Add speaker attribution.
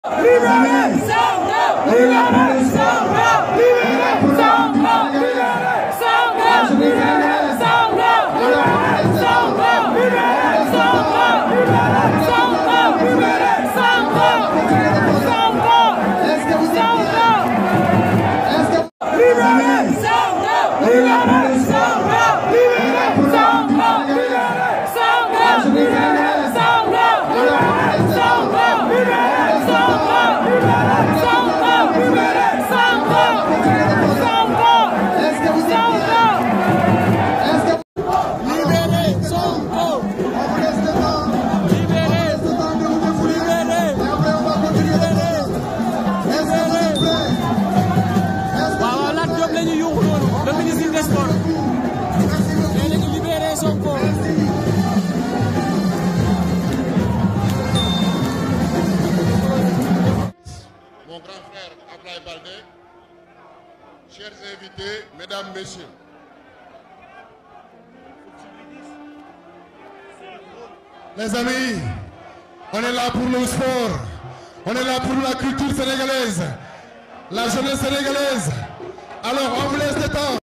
Speaker 1: Libérez Sonko! Libérez Sonko! Libérez Sonko! Libérez Sonko! Libérez Sonko! Libérez Sonko! Libérez Sonko! Libérez Sonko! Libérez Sonko! Sonko! Libérez Sonko! Libérez Sonko! Libérez Sonko! Libérez Sonko! Libérez Sonko! Libérez Sonko! Libérez Sonko! Libérez Sonko! Libérez Sonko! Sonko! Libérez Sonko! Waaw Lat Diop la ñu yuuxu noonu le ministre des sports nee nañu libéré Sonko.
Speaker 2: Mon grand frère Ablaye Baldé, chers invités, mesdames, messieurs. Les amis, on est là pour le sport, on est là pour la culture sénégalaise, la jeunesse sénégalaise. Alors on vous laisse le temps.